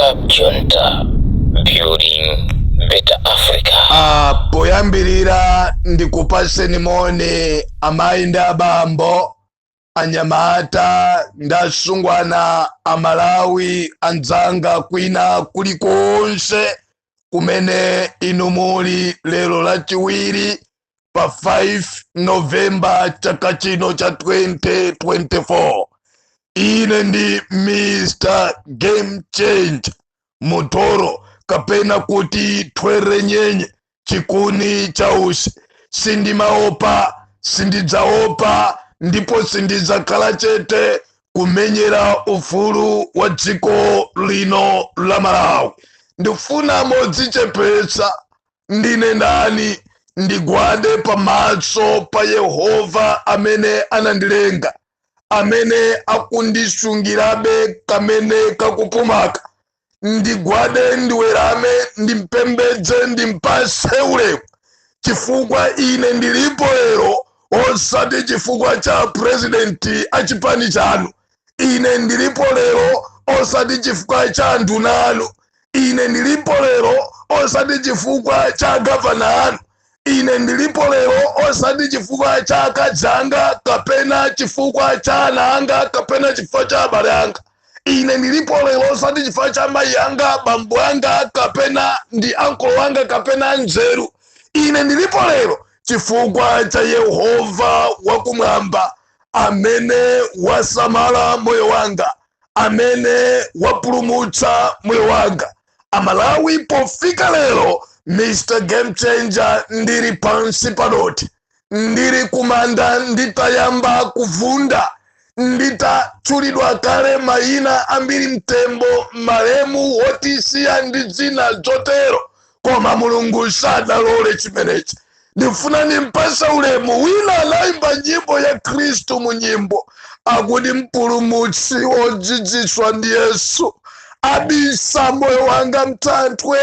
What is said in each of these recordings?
Club Junta, building better Africa. Poyambirira ndikupaseni moni, amayi ndi abambo, anyamata ndi asungwana, Amalawi anzanga kwina kulikonse kumene inu muli. Lero Lachiwiri pa 5 Novemba chaka chino cha 2024, ine ndi Mr Game Changer Mutoro, kapena kuti Thwerenyenye Chikuni Chausi. Sindimaopa, sindidzaopa, ndipo sindidzakhala chete kumenyera ufulu wa dziko lino la Malawi. Ndifuna modzichepetsa, ndine ndani, ndigwade pamaso pa Yehova amene anandilenga, amene akundisungirabe kamene kakupumaka. Ndigwade, ndiwerame, ndimpembedze, ndimpase ulemu, chifukwa ine ndilipo lero osati chifukwa cha purezidenti achipani chanu. Ine ndilipo lero osati chifukwa cha nduna anu. Ine ndilipo lero osati chifukwa cha gavana anu. Ine ndilipo lero osati chifukwa cha akadzanga, kapena chifukwa cha ana anga, kapena chifukwa cha abale anga. Ine ndilipo lero osati chifukwa cha mayi anga, bambo anga, kapena ndi ankolo anga, kapena nzeru. Ine ndilipo lero chifukwa cha Yehova wakumwamba, amene wasamala moyo wanga, amene wapulumutsa moyo wanga. Amalawi, pofika lero, Mr Game Changer ndili pansi padoti, ndili kumanda, nditayamba kuvunda, nditatchulidwa kale mayina ambiri, mtembo, malemu wotisiya ndi zina zotero, koma Mulungu sadalole chimenechi. Ndifuna nimpase ulemu. Wina anayimba nyimbo ya Khristu, mu nyimbo akuti, "Mpulumutsi wodzidziswa ndi Yesu, abisa moyo wanga mthanthwe,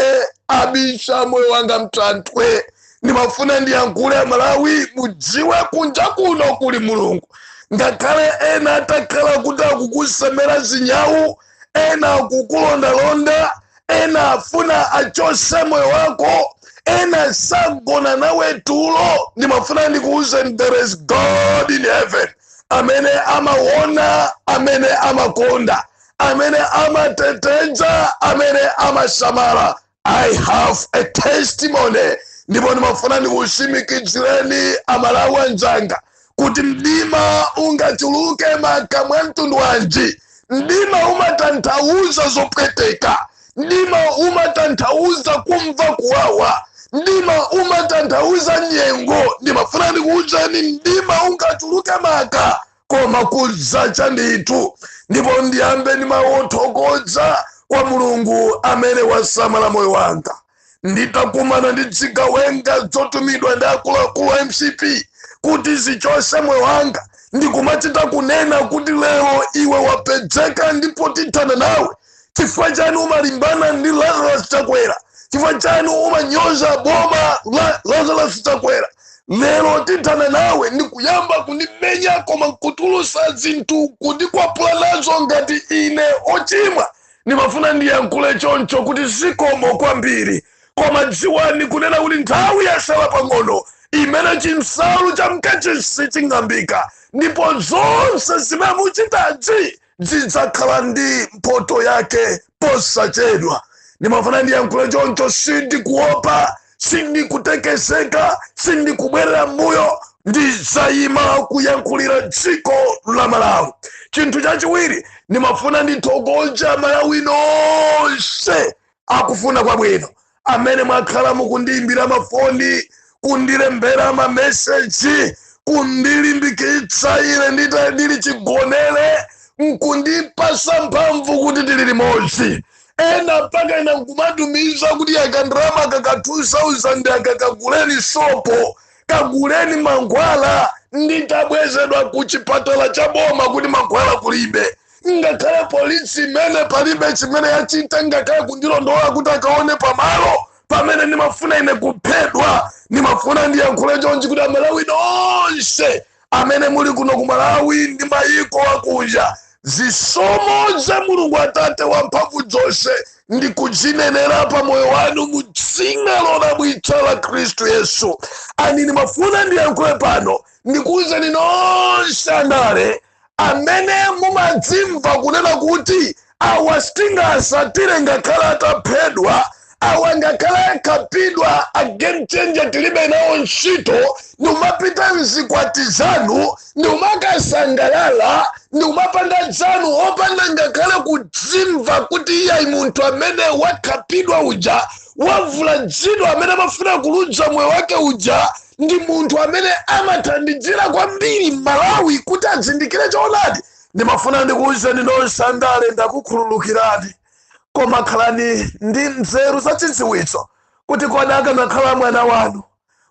abisa moyo wanga mthanthwe." Ndimafuna ndiyankhule, Amalawi, mudziwe kunja kuno kuli Mulungu. Ngakhale ena atakhala kuti akukusemera zinyawu, ena akukulondalonda, ena afuna achose moyo wako, ena sagona nawe tulo, ndimafuna ndikuwuzeni, there is God in heaven amene amaona, amene amakonda, amene amateteza, amene amasamala. I have a testimony, ndipo ndimafuna ndikusimikizireni, Amalawi anzanga, kuti mdima ungachuluke maka mwa mtundu wanji, mdima umatanthauza zopweteka, mdima umatanthauza kumva kuwawa, mdima umatanthauza nyengo. Ndimafuna ndikuwuzeni, mdima ungachuluke maka, koma kudzacha ndithu. Ndipo ndiyambe ndi mawu othokoza kwa Mulungu amene wasamala moyo wanga. Nditakumana ndi zigawenga zotumidwa ndi akuluakulu a MCP kuti zichose moyo wanga, ndikumachita kunena kuti, "Lero iwe wapezeka ndipo tithana nawe. Chifukwa chani umalimbana ndi Lazarus Chakwera? Chifukwa chani umanyoza boma la Lazarus Chakwera? Lero tithana nawe." Ndikuyamba kundimenya, koma nkutulusa zinthu kundikwapula nazo ngati ine ochimwa. Ndimafuna ndiyankhule choncho kuti zikomo kwambiri, koma dziwani kunena kuti nthawi yasala pang'ono imene chinsalu cha mkachisi ching'ambika, ndipo zonse zimene muchitazi zidzakhala ndi mphoto yake posachedwa. Ndimafuna ndiyankhule choncho. Sindikuopa, sindikutekeseka, sindikubwerera mbuyo, ndizayima kuyankhulira dziko la Malawi. Chinthu chachiwiri, ndimafuna ndithokoze Malawi nonse akufuna kwabwino amene mwakhala mukundiyimbira mafoni, kundilembera mameseji, kundilimbikitsa ine ndili chigonere, nkundipasa mphamvu kuti tili limodzi. Ena mpaka ina nkumatumiza kuti akandalama kaka 2000 akakaguleni sopo, kaguleni mankhwala, nditabwezedwa ku chipatala cha boma kuti mankhwala kulibe. Ngakhale polisi imene palibe chimene yachita, ngakhale kundilondola kuti akaone pamalo pamene ndimafuna ine kuphedwa. Ndimafuna ndiyankhule chonchi kuti Amalawi nonse amene muli kuno ku Malawi ndi mayiko akunja, zisomo za Mulungu Atate wamphamvu zonse Ndikudzinenera pa moyo wanu mu dzina lodabwitsa la Khristu Yesu. Ani ndimafuna ndiyankhule pano, ndikuwuzeni nonse andale amene mumadzimva kunena kuti awa sitingasatire ngakhale ataphedwa, awa ngakhale akhapidwa, a game changer tilibe nawo ntchito, ndikumapita mzikwati zanu, ndikumakasangalala, ndikumapanga zanu opanda ngakhale kudzimva kuti iyayi, munthu amene wakhapidwa uja, wavula dzino, amene amafuna kuludza moyo wake uja, ndi munthu amene amathandizira kwambiri Malawi kuti azindikire choonadi. Ndimafuna ndikuwuzeni nonse andale, ndakukhululukirani, koma khalani ndi nzeru zachidziwitso kuti kodi akanakhala mwana wanu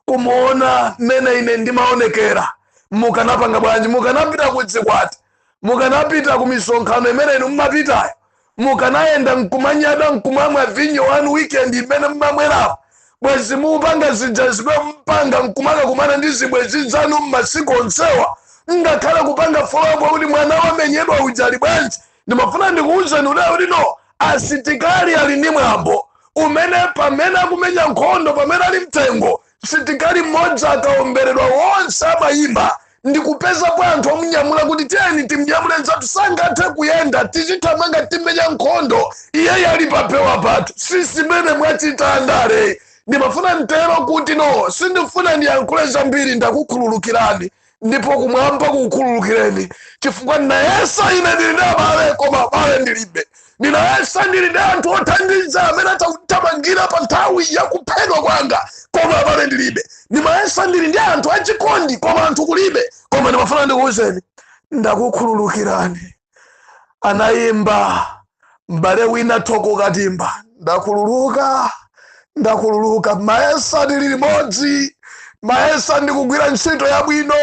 kumuona mmene ine ndimaonekera, mukanapanga bwanji? Mukanapita ku dzikwati? Mukanapita ku misonkhano imene inu mumapitayo? Mukanayenda nkumanyada, nkumamwa vinyo wanu weekend imene mumamwerapo? Bwezi mupanga zija zimene mupanga, nkumakakumana ndi zibwenzi zanu mmasiku onsewa, ngakhale kupanga follow up kuti mwana wamenyedwa uja ali bwanji? Ndimafuna ndikuwuzeni kuti no, asitikali ali ndi mwambo umene pamene akumenya nkhondo, pamene ali mtengo, sitikali mmodzi akaomberedwa, wonse amayima ndikupezapo anthu omunyamula kuti tiyeni timnyamule, nzathu sangathe kuyenda, tizithamanga, timenya nkhondo iye ali papewa pathu. Sisimene mwachita andale. Ndimafuna mtero kuti no, sindifuna ndiyankhule zambiri. Ndakukhululukirani ndipo kumwamba kukukhululukireni, chifukwa ndinayesa ine ndili ndi abale, koma abale ndilibe. Ndinayesa ndili ndi anthu othandiza amene atakuthamangira pa nthawi yakuphedwa kwanga, koma abale ndilibe. Ndimayesa ndili ndi anthu achikondi, koma anthu kulibe. Koma ndimafuna ndikuwuzeni, ndakukhululukirani. Anayimba m'bale wina Thoko Katimba, "Ndakhululuka, ndakhululuka." Mayesa ndili limodzi, mayesa ndikugwira ntchito yabwino,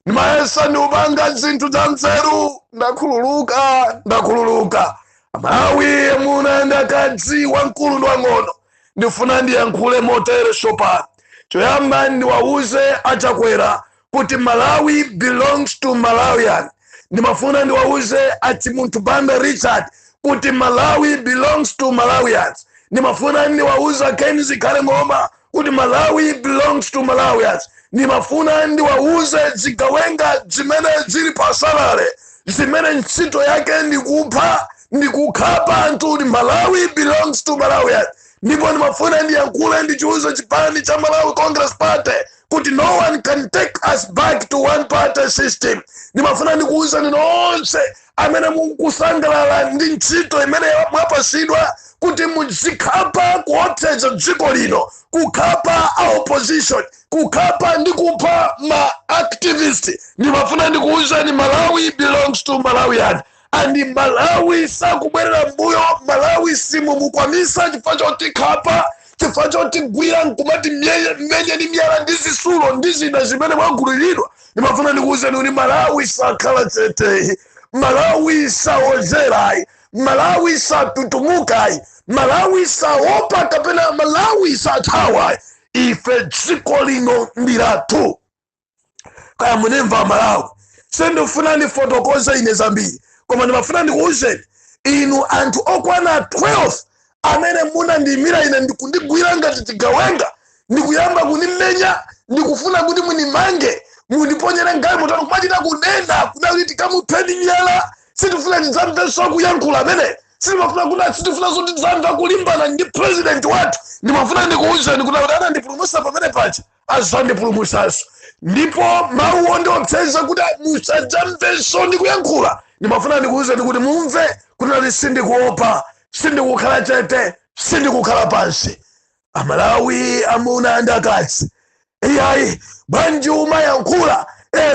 mayesa ndikupanga zinthu za nzeru. Ndakhululuka, ndakhululuka. Amawi, amuna ndi akazi, wamkulu ndi wang'ono, ndifuna ndiyankhule motere sopano. Choyamba ndiwauze Achakwera kuti Malawi belongs to Malawian. Ndimafuna ndiwauze Achimunthu Banda Richard kuti Malawi belongs to Malawians. Ndimafuna ndiwauze Ken Zikhale Ng'oma kuti Malawi belongs to Malawians. Ndimafuna ndiwauze zigawenga zimene zili pa salary, zimene ntchito yake ndikupha, ndikukhapa anthu, kuti Malawi belongs to Malawians. Ndipo ndimafuna ndiyankhule, ndichiuze chipani cha Malawi Congress Party kuti no one can take us back to one party system. Ndimafuna ndikuwuzani nonse amene mukusangalala ndi ntchito imene mwapasidwa kuti muzikhapa, kuopseza dziko lino, kukhapa a opposition, kukhapa ndi kupha ma activist, ndimafuna ndikuwuzani, Malawi belongs to Malawian and Malawi sakubwerera mbuyo. Malawi simumukwamisa chifukwa chotikhapa, chifukwa chotigwira nkumati mmenye ndi miyala ndi zisulo ndi zida zimene mwagululiridwa. Ndimafuna ndikuwuzani kuti Malawi sakhala chete, Malawi saozerayi, Malawi satutumukayi, Malawi saopa kapena Malawi sathawa. Ife dziko lino ndi lathu. Kaya munemva Malawi, sindifuna ndifotokoze ine zambiri, koma ndimafuna ndikuwuzeni inu anthu okwana 12 amene munandiyimira ine ndikundigwira ngati chigawenga, ndikuyamba kundimenya, ndikufuna kuti mundimange, mundiponyere galimoto, kumachita kunena kuna kuti tikamupheni miyala, sitifuna tidzamvenso kuyankhula amene, sitimafuna kuti, sitifuna zoti tidzamva kulimbana ndi president wathu. Ndimafuna ndikuwuzeni kuti anandipulumutsa pamene paja azandipulumutsanso. Ndipo mawu ondiopseza kuti musadzamvenso ndikuyankhula, ndimafuna ndikuwuzeni kuti mumve kuti nati sindikuopa, sindikukhala chete, sindikukhala pansi. Amalawi, amuna ndi akazi, iyayi, bwanji umayankhula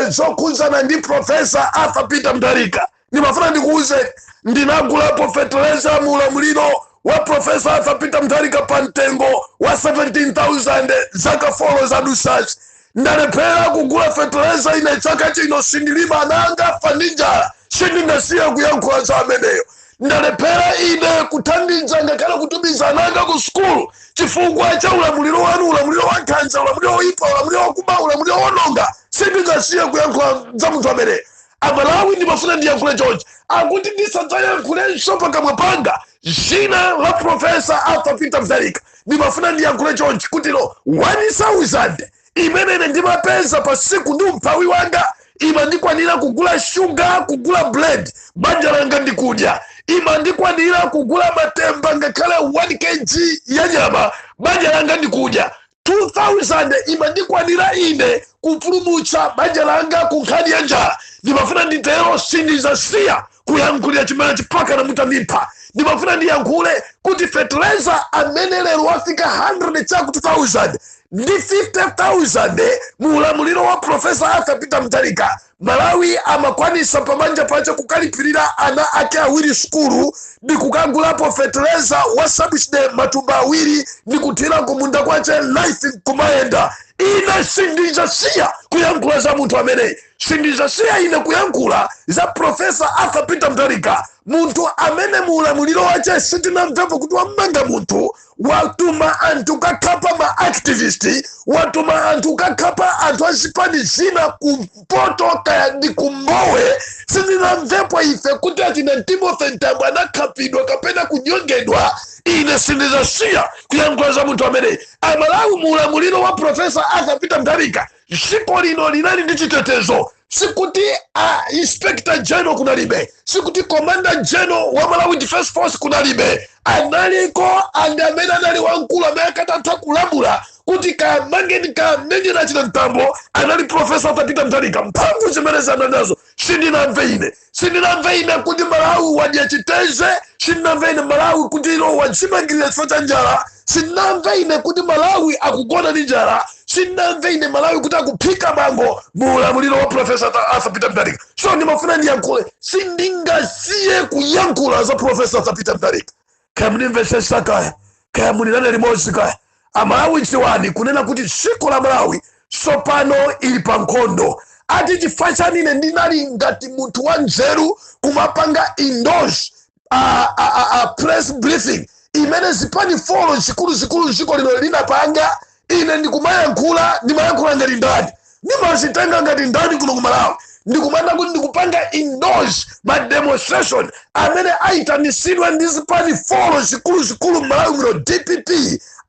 zokhudzana ndi Professor Arthur Peter Mutharika? Ndimafuna ndikuwuzeni, ndinagulapo fertilizer mu ulamuliro wa Professor Arthur Peter Mutharika pa mtengo wa 17,000 zaka 4 zadusazi. Ndalephera kugula fertilizer ine chaka chino, sindilima, ananga afa ndi njala, sindingasiye kuyankhula za ameneyo. Ndalephera ine kuthandiza ngakhale kutumiza ananga ku sukulu chifukwa cha ulamuliro wanu, ulamuliro wa nkhanza, ulamuliro woipa, ulamuliro wakuba, ulamuliro wononga. Sindingasiye kuyankhula za munthu ameneyo. Amalawi, ndimafuna ndiyankhule chonchi, akuti ndisadzayankhulenso pakamwa panga. Zina la Professor Arthur Peter Mutharika, ndimafuna ndiyankhule chonchi kuti no, 1000 imene ine ndimapeza pa siku ndi umphawi wanga imandikwanira kugula shuga, kugula bread, banja langa ndikudya. Imandikwanira kugula matemba, ngakhale 1 kg ya nyama, banja langa ndikudya. 2000 imandikwanira ine kupulumutsa banja langa ku nkhani ya njala. Ndimafuna nditero, sindizasiya kuyankhulira chimene chipaka na mutamipha. Ndimafuna ndiyankhule kuti fertilizer amene lero wafika 100 chaku 2000 ndi 50,000, mu ulamuliro wa Professor Arthur Peter Mutharika, Malawi amakwanisa pamanja pache kukalipirira ana ake awiri sukulu ndi kukagulapo fertilizer wa subsidy matumba awiri ndi kuthira kumunda kwache, life kumayenda. Ine sindizasiya kuyankhula za munthu ameneyi. Sindizasiya ine kuyankhula za Professor Arthur Peter Mutharika, munthu amene mu ulamuliro wache sitinamvepo kuti wammanga munthu, watuma anthu kakhapa ma activist, watuma anthu kakhapa anthu azipani zina kumpoto kaya ndi kumbowe. Sindinamvepo ife kuti achina Timothy Mtambo anakhapidwa kapena kunyongedwa. Ine sindizasiya kuyankhula za munthu ameneyi. Amalawi, mu ulamuliro wa Professor Arthur Peter Mutharika, dziko lino linali ndi chitetezo. Sikuti a Inspector General kunalibe, sikuti Commander General wa Malawi Defense Force kunalibe, analiko. And amene anali wamkulu amene akatatha kulamula kuti kamangeni, kamenyera china Mtambo, anali Professor Arthur Peter Mutharika. Mphamvu zimene zananazo sindinamve ine. Sindinamve ine kuti Malawi wadya chiteze. Sindinamve ine Malawi kuti ilo wadzimangirira chifukwa cha njala. Sindinamve ine kuti Malawi akugona ndi njala. Sindinamve ine Malawi kuti akuphika bango mu ulamuliro wa Professor Arthur Peter Mutharika. So ndimafuna ndiyankhule, sindingasiye kuyankhula za Professor Arthur Peter Mutharika. Kaya munimvesesa kaya, kaya mulinane limodzi kaya, Amalawi dziwani kunena kuti dziko la Malawi tsopano ili pa nkhondo. Ati chifukwa chanine ndinali ngati munthu wa nzeru kumapanga endorse a press briefing imene zipani 4 zikuluzikulu dziko lino linapanga, ine ndikumayankhula, ndimayankhula ngati ndani? Ndimazitenga ngati ndani kuno ku Malawi ndikumana kuti ndikupanga endorse ma demonstration amene ayitanisidwa ndi zipani 4 zikuluzikulu m'Malawi muno, DPP,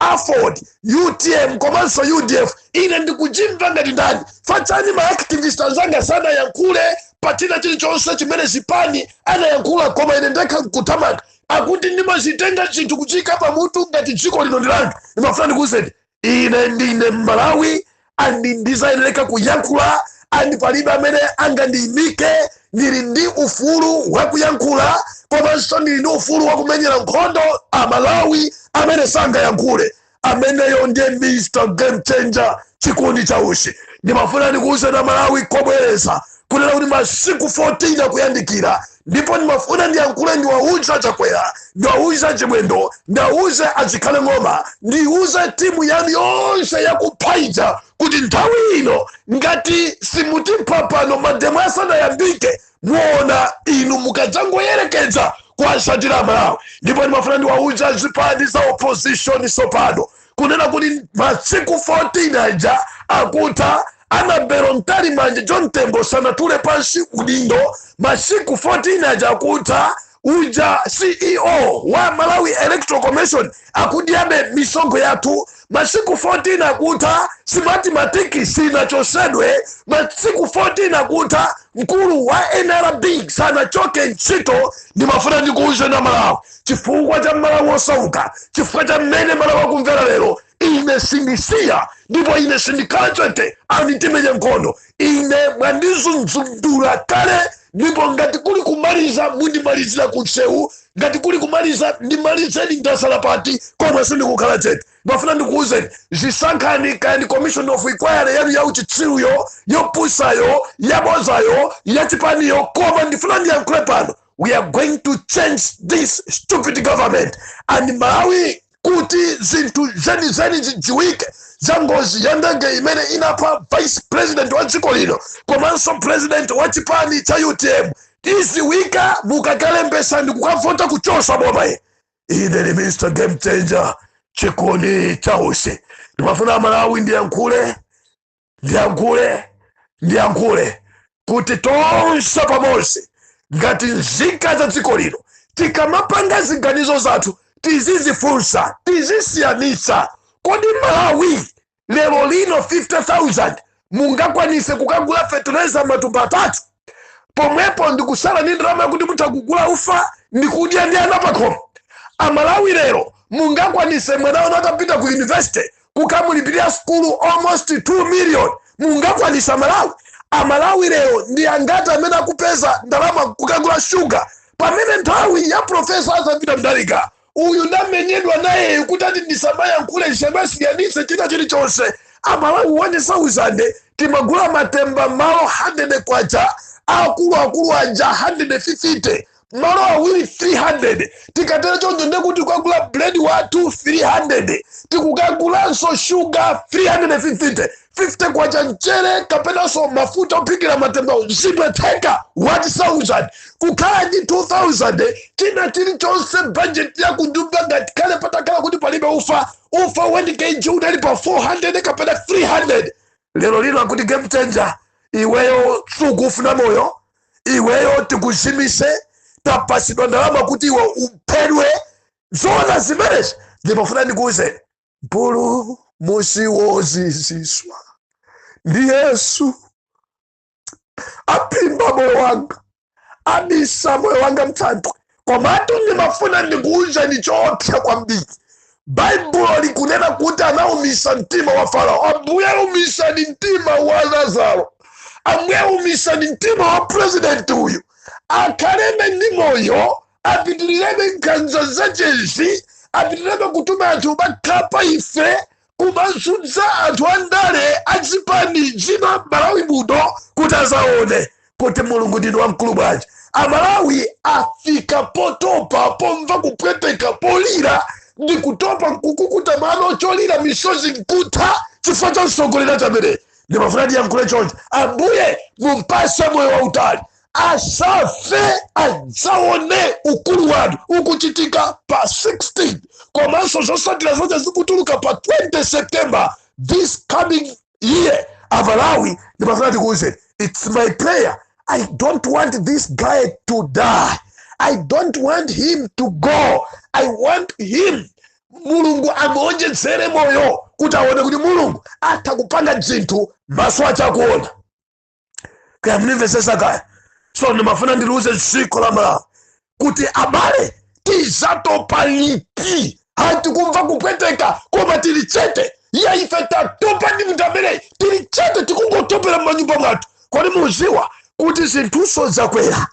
AFORD, UTM komanso UDF? Ine ndikuchimva ngati ndani? Fatsani ma activist anzanga sanayankhule pa china chilichonse chimene zipani anayankhula, koma ine ndekha nkuthamanga, akuti ndimazitenga zinthu kuchika pamutu ngati dziko lino ndilanga. Ndimafuna ndikuwuzeni, ine ndine Mmalawi and ndizayenera kuyankhula and palibe amene angandiyimike. Ndili ndi ufulu wakuyankhula, komanso ndili ndi ufulu wakumenyera nkhondo Amalawi amene sangayankhule. Ameneyo ndiye Mr Game Changer, Chikondi Chaushi. Ndimafuna ndikuwuzeni Amalawi kobwereza kunena kuti masiku 14 akuyandikira, ndipo ndimafuna ndiyankhule, ndiwauze Chakwera, ndiwauze Chimwendo, ndiwauze Azikhale Ng'oma, ndiuze timu yanu yonse yakuphaija kuti nthawi ino ngati simutipha pano ma demo asanayambike, muona inu mukadzangoyerekeza kuwasatira Amalawi. Ndipo ndimafuna ndiwauze zipani za opposition sopano kunena kuti masiku 14 aja akutha. Annabel Mtalimanja, John Tembo sanatule pansi udindo. Masiku 14 aja akutha. Uja CEO wa Malawi Electoral Commission akudyabe misonkho yathu. Masiku 14 akutha. Smartmatic sinachosedwe. Masiku 14 akutha. Mkulu wa NRB sanachoke ntchito. Ndimafuna ndikuuze na Malawi, chifukwa cha Malawi osauka, chifukwa cha mmene Malawi akumvera lero, ine sindisiya ndipo ine sindikhala chete. Anditimenya nkhondo, ine mwandizunzundula kale, ndipo ngati kuli kumaliza, mundimalizira kunsewu. Ngati kuli kumaliza, ndimalizeni, ndasala pati? Koma sindikukhala chete. Ndimafuna ndikuwuzeni, zisankhani, kaya ndi commission of inquiry yanu ya uchitsiruyo, yopusayo, yabozayo, yachipaniyo, koma ndifuna ndiyankhule pano: we are going to change this stupid government. And Malawi, kuti zinthu zenizeni zidziwike za ngozi ya ndege imene inapha vice president wa dziko lino komanso president wa chipani cha UTM, tiziwika mukakalembesa ndi kukavota kuchosa boma. Ine ni Mr Game Changer, Chikondi Chausi. Ndimafuna Malawi ndiyankhule, ndiyankhule, ndiyankhule kuti tonse pamodzi ngati nzika za dziko lino Tikamapanga ziganizo zathu, tizizifunsa, tizisiyanitsa. Kodi Malawi lero lino 50,000 mungakwanise kukagula fetereza matumba 3? Pomwepo ndikusala ndi ndalama yakuti mutha kugula ufa ndikudya ndi ana pakhomo. Amalawi lero mungakwanise mwana wanu atapita ku university kukamulipirira skulu almost 2 million? Mungakwanisa, Malawi? Amalawi lero ndi angati amene akupeza ndalama kukagula shuga, pamene nthawi ya Professor Arthur Peter Mutharika, uyu ndamenyedwa naye kuti ati ndisamayankhule, ndisamasiyanitse china chilichonse, Amalawi 1000 timagula matemba malo 100 kwacha, akuluakulu aja 150, malo awiri 300. Tikatero choncho, ndekuti kukagula bread wathu 300, tikukagulanso shuga 350, 50 kwacha mchere kapenanso mafuta ophikira matemba zimwetheka 1000. Kukhala ndi 2000, china chilichonse, budget ya kunyumba, ngati kale patakhala kuti palibe ufa, ufa 1 kg unali pa 400 kapena 300. Lero lino akuti, "Game changer, iweyo sukufuna moyo, iweyo tikuzimise, tapasidwa ndalama kuti iwe uphedwe." Zona zimenezi? Ndimafuna ndikuwuzeni, Mpulumutsi woziziswa ndi Yesu aphimba moyo wanga, abisa moyo wanga mthanthwe. Komatu ndimafuna ndikuwuzeni choopsa kwambiri. Baibulo likunena kuti anawumisa mtima wa Farao. Ambuye, aumisani mtima wa Lazaro. Ambuye, aumisani mtima wa president uyu, akhalebe ndi moyo, apitilirebe nkhanza zachezi, apitilirebe kutuma anthu makhapa ife, kumazunza anthu andale azipani zina Malawi muno, kuti azaone kuti Mulungu ndinu wamkulu bwanji. Amalawi afika potopa, pomva kupweteka, polira ndi kutopa, nkukukuta mano, cholira misozi nkutha chifukwa cha msogolera chamene. Ndimafuna ndiyankhule choncho: Ambuye mumpase moyo wautali, asafe, adzaone ukulu wanu ukuchitika pa 16, komanso zotsatira zonse zikutuluka pa 20 September this coming year. Amalawi, ndimafuna ndikuwuzeni, it's my prayer. I don't want this guy to die. I don't want him to go. I want him, Mulungu amuonjezere moyo kuti aone kuti Mulungu atha kupanga zinthu maso achakuona. Kaya mnimvesesa kaya. So ndimafuna ndiluze dziko la Malawi kuti abale, tizatopa liti? Hatikumva kupweteka koma tili chete. Ya, ife tatopa ndi munthu amene tili chete, tikungotopera m'manyumba mwathu. Kodi muziwa kuti zinthuso zakwera?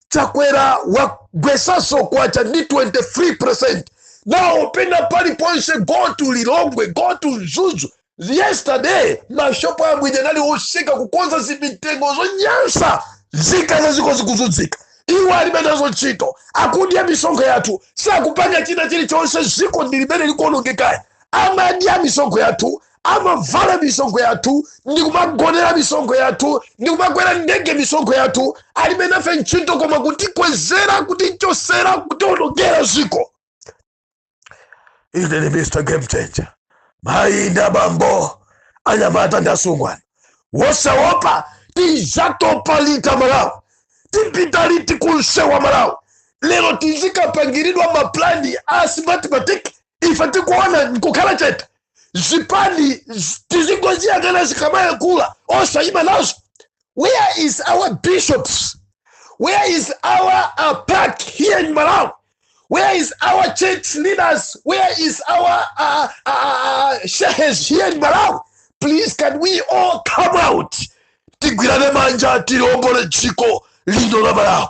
Chakwera wagwesaso kwacha ndi 23. Nawo pena paliponse, go to Lilongwe, go to Mzuzu yesterday, mashopo amwine anali osika, kukonza zimitengo zonyansa, zika zaziko zikuzunzika. Iwo alibe nazo ntchito, akudya misonkho yathu, sakupanga china chilichonse. Ziko ndi limene likuonongekaya. Amadya misonkho yathu, amavala misonkho yathu, ndi kumagonera misonkho yathu, ndi kumakwera ndege misonkho yathu. Alibe nafe ntchito koma kutikwezera, kutichosera, kutionongera ziko. Ine ni Mr Game Changer. Mayi ndi abambo, anyamata ndi asungwana, wosaopa, tizatopa liti, Malawi? Tipita liti kunsewa, Malawi? Lero tizikapangiridwa maplani a Smartmatic, ife tikuona, nkukhala chete. Zipani tizingoziyang'ana zikamayankhula, osayima nazo. Where is our bishops? Where is our PAC here in Malawi? Where is our church leaders? Where is our sheikhs here in Malawi? Please, can we all come out, tigwirane manja, tiliombole dziko lino la Malawi?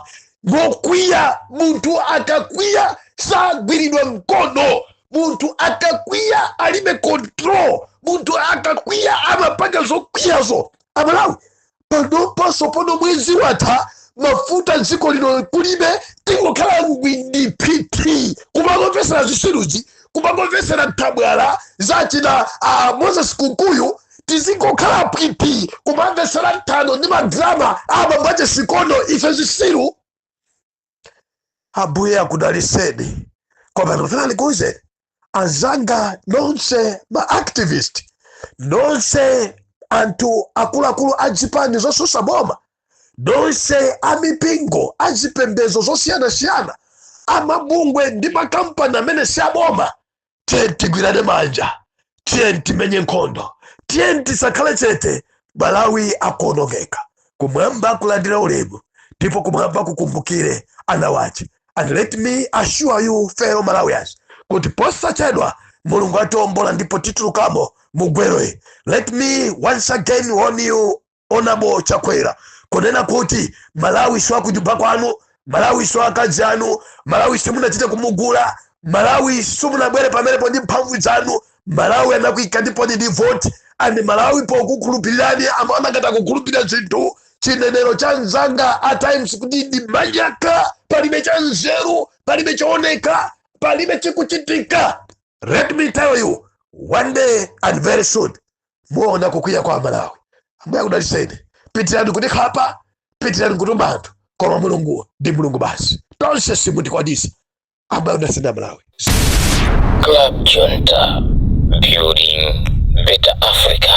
Ngokwiya, munthu akakwiya sagwiridwa mkono. Munthu akakwiya alibe control. Munthu akakwiya amapanga zokwiyazo. Amalawi, panopanso pano mwezi watha, mafuta dziko lino kulibe. Tingokhala ngwindi pt kumangomvesera zisiluzi, kumangomvesera nthabwala zachina Moses Kunkuyu. Tizingokhala pt kumamvesera nthano ndi madrama abambache sikono, ife zisilu. Ambuye akudaliseni. Koma ndikufuna ndikuwuzeni anzanga nonse, ma activist nonse, anthu akuluakulu a zipani zosusa boma nonse, amipingo azipembedzo zosiyanasiyana, Amabungwe ndi makampani amene si aboma, tiye tigwirane manja, tiye timenye nkhondo, tiye tisakhale chete. Malawi akuonongeka. Kumwamba kulandira ulemu, ndipo kumwamba kukumbukire ana wache. And let me assure you, fellow Malawians, kuti posachedwa Mulungu atiombola ndipo titulukamo mugweroyi. Let me once again warn you, Honorable Chakwera, kunena kuti Malawi si wakunyumba kwanu, Malawi si akazi anu, Malawi simunachite kumugula, Malawi simunabwere pamenepo ndi mphamvu zanu. Malawi anakuyika ndipo ndi vote, and Malawi pokukhulupirirani amaona ngati akukhulupirira zinthu. Chinenero cha mzanga at times kuti ndi manyaka, palibe cha nzeru, palibe chooneka, palibe chikuchitika. Let me tell you, one day and very soon muona kukwiya kwa Malawi. Ambuye akudalitseni. Pitirani kutikhapa, pitirani kutuma anthu, koma Mulungu ndi Mulungu basi. Tonse simutikwanisa. Ambuye akudalitseni, Malawi. Club Junta, building better Africa.